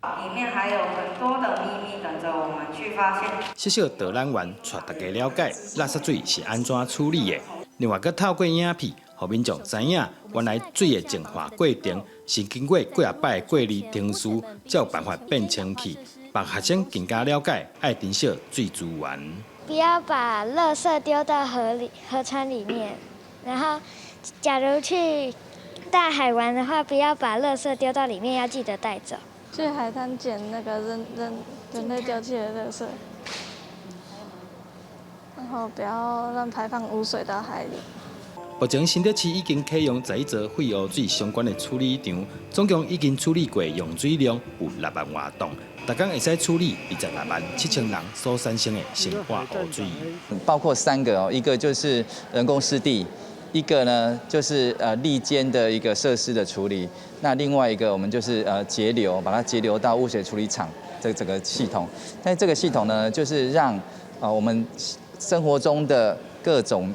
裡面還有很多的秘密等着我們去發現。小小導覽員帶大家了解垃圾水是按怎處理的，另外閣透過影片，予民眾知影原來水的淨化過程是經過幾仔擺的過濾程序，才有辦法變清氣。讓學生更加了解愛珍惜水資源。不要把垃圾丟到河裡、河川裡面。然後，假如去大海玩的話，不要把垃圾丟到裡面，要記得帶走。去海灘撿那個人類丟棄的垃圾，然後不要亂排放污水到海裡。目前新竹市已經啟用11座廢污水相關的處理廠，總共已經處理過用水量有6萬外噸，逐工會使處理26萬7千人所產生的生活污水。包括三個哦，一個就是人工濕地，一個呢就是礫間的一個設施的處理，那另外一個我們就是截流，把它截流到污水處理廠這整個系統。但這個系統呢，就是讓我們生活中的各種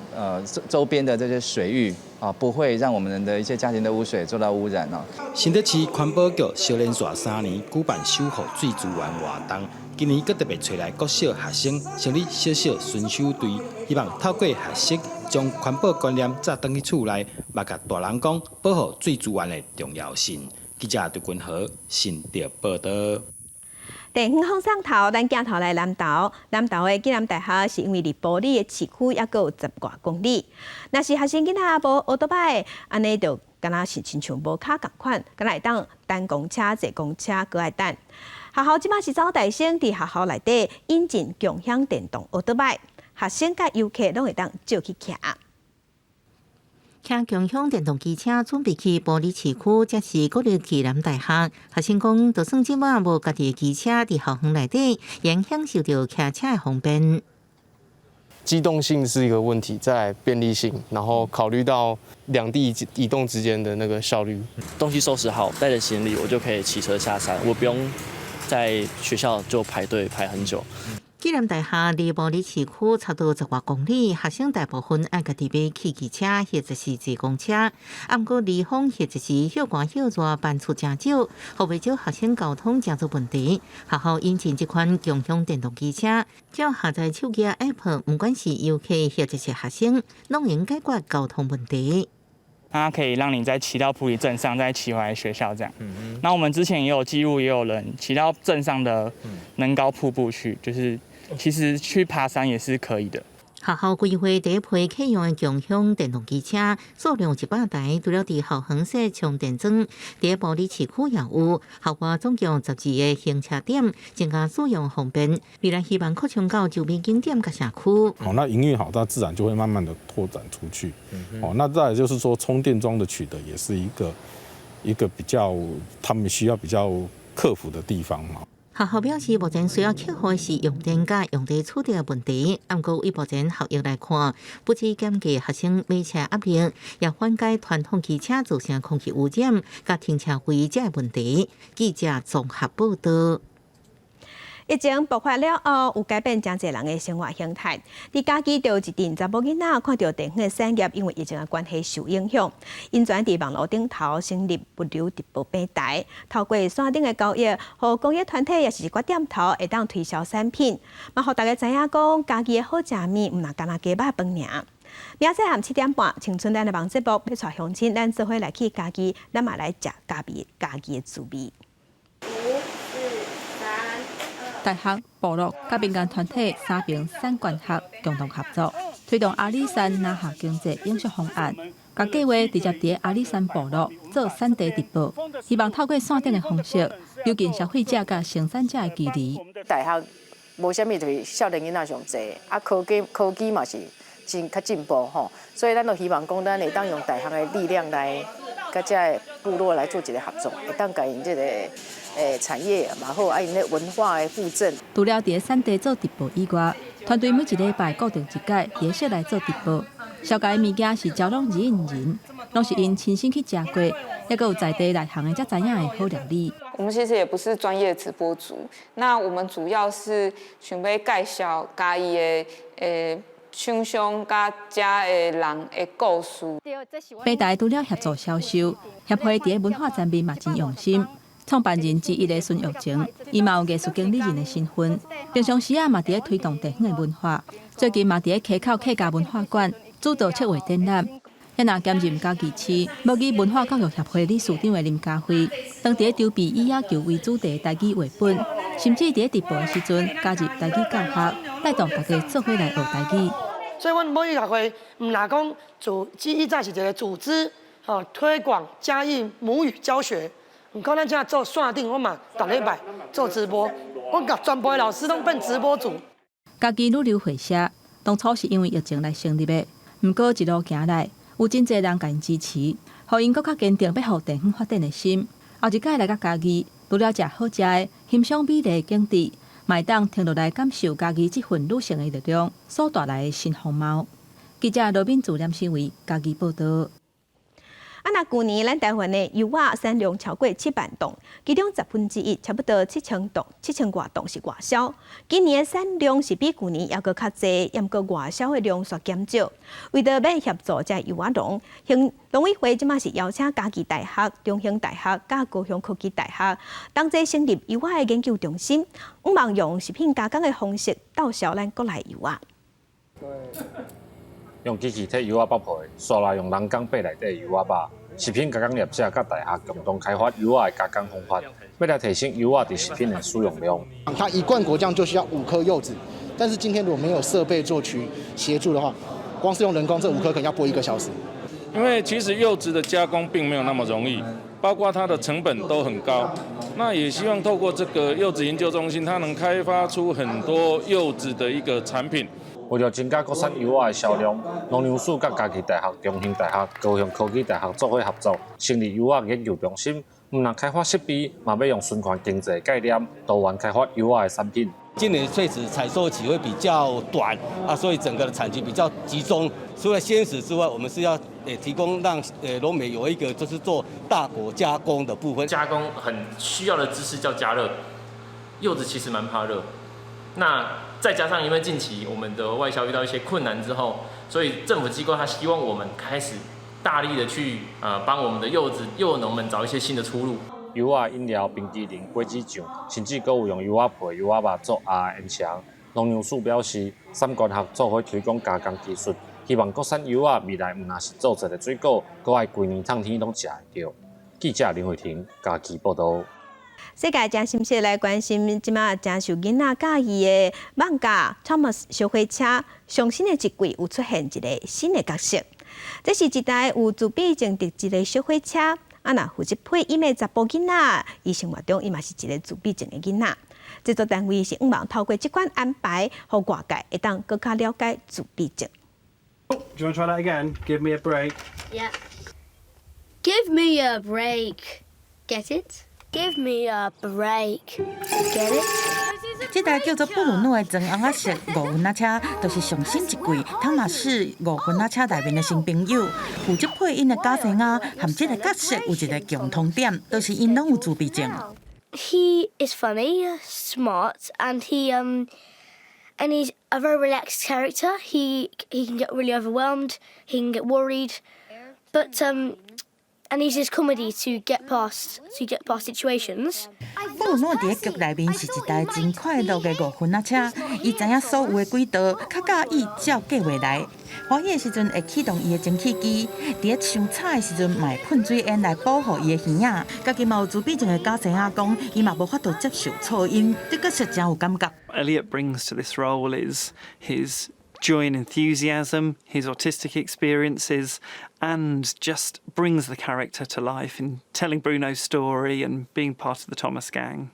周邊的這些水域，啊，不會讓我們的一些家庭的污水受到污染哦。新竹市環保局小連續3年舉辦守護水資源活動，今年閣特別揣來國小學生成立小小巡守隊，希望透過學習將環保觀念載轉去厝內，嘛共大人講保護水資源的重要性。記者劉君和新竹報道。電遠放上頭，咱鏡頭來南投，南投的暨南大學是因為離埔里的市區猶閣有10外公里，若是學生囡仔無歐多擺，按呢就敢若是親像無跤仝款，敢若會當等公車、坐公車閣愛等。學校這擺是走台先佇學校內底引進共享電動歐多擺，學生佮遊客攏會當借去騎。騎共享電動機車準備去埔里市區，這是國立暨南大學學生講，就算這擺無家己的機車佇校園內底，也享受著騎車的方便。機動性是一個問題，再來便利性，然後考慮到兩地移動之間的那個效率。東西收拾好，帶著行李，我就可以騎車下山，我不用在學校就排隊排很久。暨南大學離埔里市區差不多10外公里，學生大部分愛家己買汽機車或者是坐公車。啊，毋過離峰或者是歇寒歇熱班次誠少，予袂少學生交通誠做問題。學校引進這款共享電動機車，只要下載手機 App，毋管是遊客或者是學生，攏會用解決交通問題。它可以讓你再騎到埔里鎮上，再騎回來學校這樣。那我們之前也有記錄，也有人騎到鎮上的能高瀑布去，就是其實去爬山也是可以的。學校規劃第一批啟用的共享電動機車數量100台，除了佇校園設充電樁，佇埔里市區也有。校外總共12個停車點，增加使用方便。未來希望擴充到周邊景點佮社區。哦，那營運好，它自然就會慢慢的拓展出去。哦，那再來就是說，充電樁的取得也是一個比較他們需要比較克服的地方嘛。學校表示，目前需要克服的是用電佮用地取得的問題。毋過以目前效益來看，不止減低學生買車壓力，也緩解傳統機車造成空氣污染、佮停車費這個問題。記者綜合報道。疫情爆發了後，有改變誠濟人的生活形態。佇嘉義就有一陣查某囡仔看著地方的產業因為疫情的關係受影響，𪜶轉佇網路頂頭成立物流直播平台，透過線頂的交易，予公益團體抑是一寡店頭會當推銷產品，嘛予大家知影講嘉義的好食物，毋若干焦雞肉飯爾。明仔載暗7點半，青春咱的網節目欲帶鄉親，咱做伙來去嘉義，咱嘛來食嘉義嘉義的滋味。大學、部落佮民間團體三爿產官學共同合作，推動阿里山林下經濟永續方案。共計劃直接佇阿里山部落做產地直播，希望透過線頂的方式，拉近消費者佮生產者的距離。大學無啥物就是少年囡仔上濟，啊科技科技嘛是真較進步吼，所以咱都希望講，咱會當用大學的力量來佮這个部落來做一個合作，會當共𪜶這個產業嘛好，啊𪜶的文化的復振。除了佇產地做直播以外，團隊每一禮拜固定一擺佇室內做直播，銷售的物件是招攏人人，攏是𪜶親身去食過，猶閣有在地內行的才知影的好料理。我們其實也不是專業直播主，那我們主要是想欲介紹嘉義的廠商佮遮的人的故事。平台除了協助銷售，協會佇文化層面嘛真用心。創辦人之一的孫玉晴，伊嘛有藝術經理人的身份，平常時啊嘛佇咧推動地方的文化。最近嘛佇咧溪口客家文化館主導策劃展覽。遐若兼任嘉義市母語文化教育協會理事長的林家輝，當佇咧籌備以野球為主題的台語繪本，甚至佇咧直播的時陣加入台語教學，帶動大家做伙來學台語。所以，阮母語協會毋若講組，以前是一個組織，吼推廣嘉義母語教學。毋過咱這做線頂，我嘛逐禮拜做直播，我共全部的老師攏變直播主。嘉義女流會社當初是因為疫情來成立的，毋過一路行來，有真濟人共𪜶支持，予𪜶閣較堅定欲予地方發展的心。後一擺來到嘉義，除了食好食的、欣賞美麗的景致，嘛會當停落來感受嘉義這份女性的力量所帶來的新風貌。記者羅敏祖、連新偉嘉義報道。啊，若舊年咱台灣的柚仔產量超過7萬噸，其中1/10，差不多7000噸、7000外噸是外銷。今年的產量是比舊年猶閣較濟，毋過外銷的量煞減少。為著欲協助這柚仔農，農委會這馬是邀請嘉義大學、中興大學佮高雄科技大學同齊成立柚仔的研究中心，向望用食品加工的方式鬥銷咱國內柚仔。用機器提柚仔剝皮，紲來用人工掰內底柚仔肉。食品加工業者佮大學共同開發柚仔的加工方法，欲來提升柚仔佇食品的使用量。它一罐果醬就需要五顆柚子，但是今天如果沒有設備做去協助的話，光是用人工，這五顆可能要剝1個小時。因為其實柚子的加工並沒有那麼容易，包括它的成本都很高。那也希望透過這個柚子研究中心，它能開發出很多柚子的一個產品。為著增加國產柚仔的銷量，農糧署佮嘉義大學、中興大學、高雄科技大學做伙合作，成立柚仔研究中心。毋但開發設備，嘛欲用循環經濟的概念，多元開發柚仔的產品。今年確實採收期會比較短啊，所以整個的產區比較集中。除了鮮食之外，我們是要提供讓農民有一個就是做大果加工的部分。加工很需要的知識叫加熱，柚子其實蠻怕熱。那再加上因為近期我們的外銷遇到一些困難之後，所以政府機關他希望我們開始大力的去幫我們的柚子柚農們找一些新的出路。柚仔飲料、冰淇淋、果子醬，甚至閣有用柚仔皮、柚仔肉做鴨煙腸。農糧署表示，產官學做伙推廣加工技術，希望國產柚仔未來毋但是做一个水果，閣愛規年冬天攏食會著。記者林慧婷嘉義報導。世界誠心事來關心，這馬誠受囡仔佮意的艋舺 Thomas 小火車上新的一季有出現一个新的角色，這是一台有自閉症特質的小火車。啊，若負責配音的查埔囡仔，伊生活中伊嘛是一个自閉症的囡仔。製作單位是向望透過這款安排，予外界會當閣較了解自閉症。 Do you want to try that again? Give me a break. Yeah. Give me a break. Get it? Give me a break. Get it? 這台叫做布魯諾的棕紅仔色五輪仔車，就是上新一季湯馬士五輪仔車內面的新朋友。負責配音的假生仔和這个角色有一个共通點，就是𪜶攏有自閉症。 He is funny, smart, and he's a very relaxed character. He can get really overwhelmed. He can get worried, but and he uses comedy to get past situations. 布魯諾佇咧劇內面是一台真快樂的五輪仔車，伊知影所有的軌道，較佮意照計劃來。歡喜的時陣會啟動伊的蒸汽機，佇咧傷吵的時陣嘛會噴水煙來保護伊的耳仔。家己嘛有自閉症的假生仔講，伊嘛無法度接受噪音，對角色誠有感覺。 Elliot brings to this role is his joy and enthusiasm, his autistic experiences, and just brings the character to life in telling Bruno's story and being part of the Thomas gang.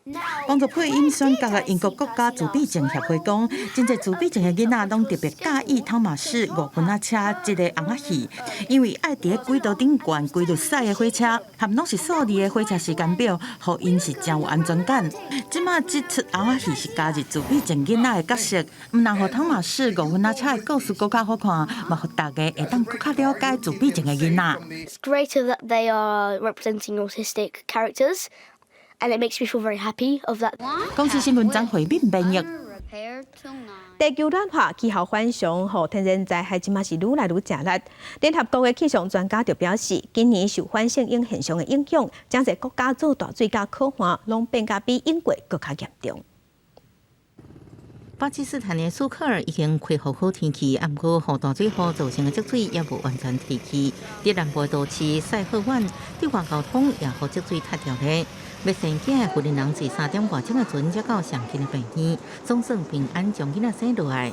幫助配音選角的英國國家自閉症協會講，真濟自閉症的囡仔攏特別佮意湯馬士五輪仔車這个尪仔戲，因為愛佇咧軌道頂懸規律駛的火車，和攏是數字的火車時間表，予𪜶是誠有安全感。這馬這齣尪仔戲是加入自閉症囡仔的角色，毋但予湯馬士五輪仔車的故事閣較好看，嘛予大家會當閣較了解自閉症的囡仔。 It's greater that they are representing autistic characters, and it makes me feel very happy of that. 公視新聞張惠敏編譯。地球暖化、氣候反常，予天然災害這馬是愈來愈食力。聯合國的氣象專家就表示，今年受反聖嬰現象的影響，誠濟國家做大水佮洘旱，攏變甲比往過閣較嚴重。巴基斯坦的蘇克爾已經恢復好天氣，毋過予大水禍造成的積水猶無完全退去。佇南部都市賽赫萬，對外交通也予積水塌掉咧。欲生囝的婦人坐3點外鐘的船，才到上近的病院，總算平安將囡仔生落來。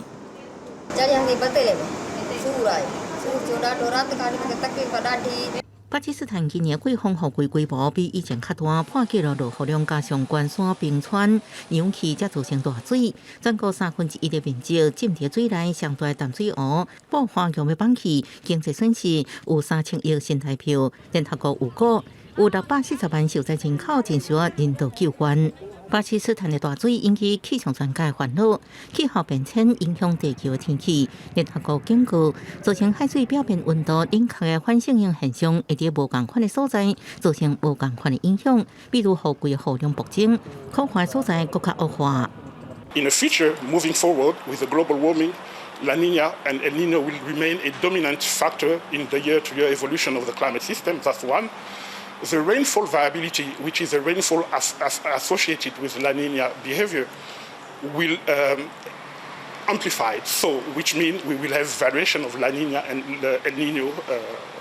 巴基斯坦今年季風雨季規模比以前較大，破紀錄落雨量加上懸山冰川融去，才造成大水。全國1/3的面積浸佇水內，上大淡水湖爆發強欲崩去，經濟損失有3000億新台票。聯合國預估，有640萬受災人口真需要人道救援。巴基斯坦的大水引起氣象專家的煩惱，氣候變遷影響地球的天氣。聯合國警告，造成海水表面溫度冷卻的反聖嬰現象，會佇無仝款的所在造成無仝款的影響，比如雨季雨量暴增，苦旱所在閣較惡化。 In the future, moving forward with the global warming, La Nina and El Nino will remain a dominant factor in the year-to-year evolution of the climate system. That's one. The rainfall variability, which is the rainfall associated with La Nina behavior, will amplify. So, which means we will have variation of La Nina and El Nino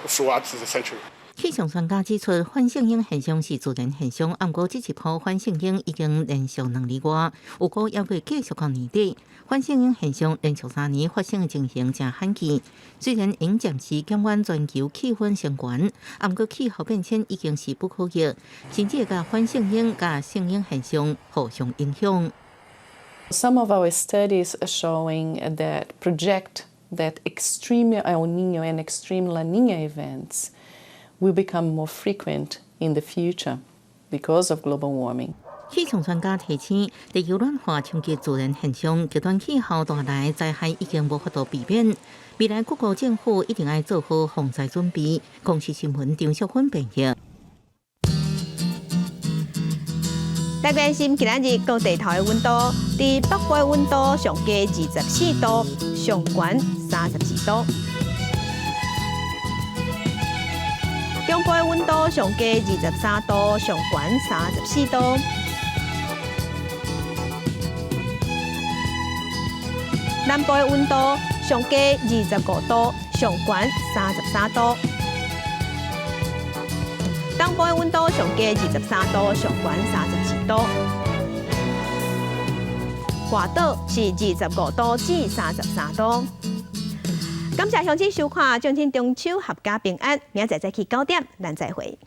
throughout the century. 氣象專家指出，反聖嬰現象是自然現象，毋過這一波反聖嬰已經連續2年外，有可能會繼續到年底。反聖嬰現象連續3年發生的情形誠罕見。雖然應暫時減緩全球氣溫升懸，毋過氣候變遷已經是不可逆，甚至會共反聖嬰佮聖嬰現象互相影響。 Some of our studies are showing that project that extreme El Niño and extreme La Niña events will become more frequent in the future because of global warming. 氣象專家提醒，地球暖化衝擊自然現象，極端氣候帶來災害已經無法度避免。未來各國政府一定愛做好防災準備。公視新聞張淑芬編譯。來關心今仔日各地頭的溫度，佇北部的溫度上低24度，上懸32度。中部的溫度上低23度，上懸34度。南部的溫度上低25度，上懸33度。東部的溫度上低23度，上懸32度。外島是25度至33度。感謝鄉親收看，祝恁中秋闔家平安。明仔載早起9點，咱再會。